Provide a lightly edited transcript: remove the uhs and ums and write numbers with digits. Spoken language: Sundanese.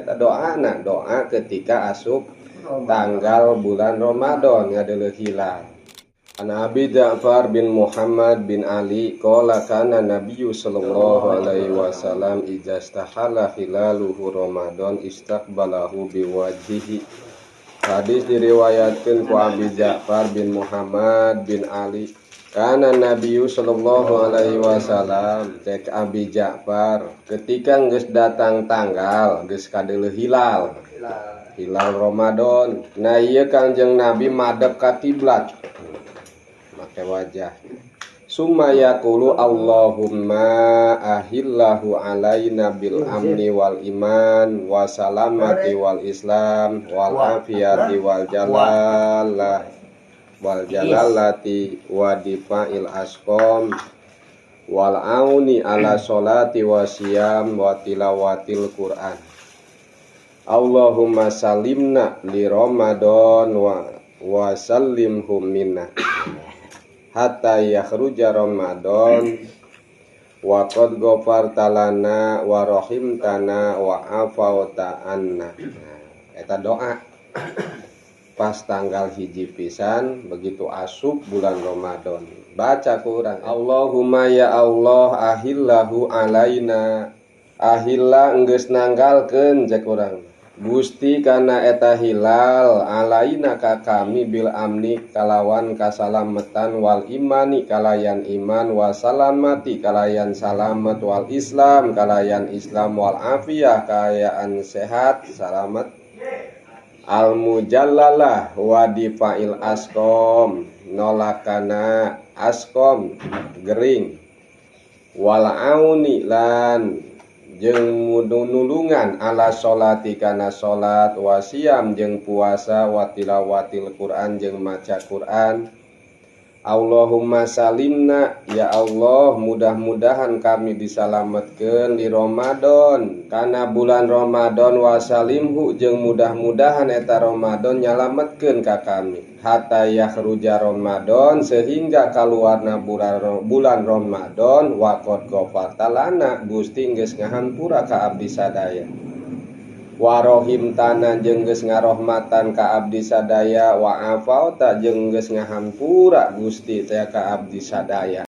Eta doana, doa ketika asup tanggal bulan Ramadan ngadeuleuh hilal. An Abi Ja'far bin Muhammad bin Ali qala kana Nabiyyu sallallahu alaihi wasallam idza istahala hilaluhu Ramadan istaqbalahu biwajhihi. Hadis diriwayatkeun ku Abi Ja'far bin Muhammad bin Ali. Kana Nabiyyu sallallahu alaihi wasallam cek Abi Ja'far ketika geus datang tanggal geus kadeuleuh hilal. Hilal Ramadan. Nah ieu Kangjeng Nabi madep ka kiblat. Make wajah. Summa yaqulu Allahumma ahillahu alaina bil amni wal iman wa salamati wal islam wal afiyati wal jalalah wal jalalati wa difa'il asqam wal auni ala sholati wa siyam wa tilawatil Qur'an. Allahumma salimna li Ramadan wa sallimhum minna hatta yakhruja Ramadan wa qad ghafarta lana wa rahimtana wa afauta anna. Nah, eta doa pas tanggal 1 pisan begitu asup bulan Ramadan. Baca kurang Allahumma ya Allah ahillahu alaina. Ahilla enggeus nanggalkeun cek urang. Gusti kana eta hilal alaina ka kami bil amni kalawan kasalametan wal imani kalayan iman wa salamati kalayan salamet wal islam kalayan islam wal afiyah kayaan sehat salamet al mujallalah wa difail asqom nolakana asqom gering wal auni lan jeung nulungan ala sholati kana salat wa siam jeung puasa wa tilawatil Quran jeung maca Quran. Allahumma salimna ya Allah mudah-mudahan kami disalametkeun di Ramadan kana bulan Ramadan wa salimhu jeung mudah-mudahan eta Ramadan nyalametkeun ka kami hatta yakhruja Ramadan sehingga kaluarna bulan Ramadan wa qad ghafarta lana Gusti geus ngahampura ka abdi sadaya wa rahimtana jeung geus ngarohmatan ka abdi sadaya wa afauta jeung geus ngahampura Gusti teh ka abdi sadaya.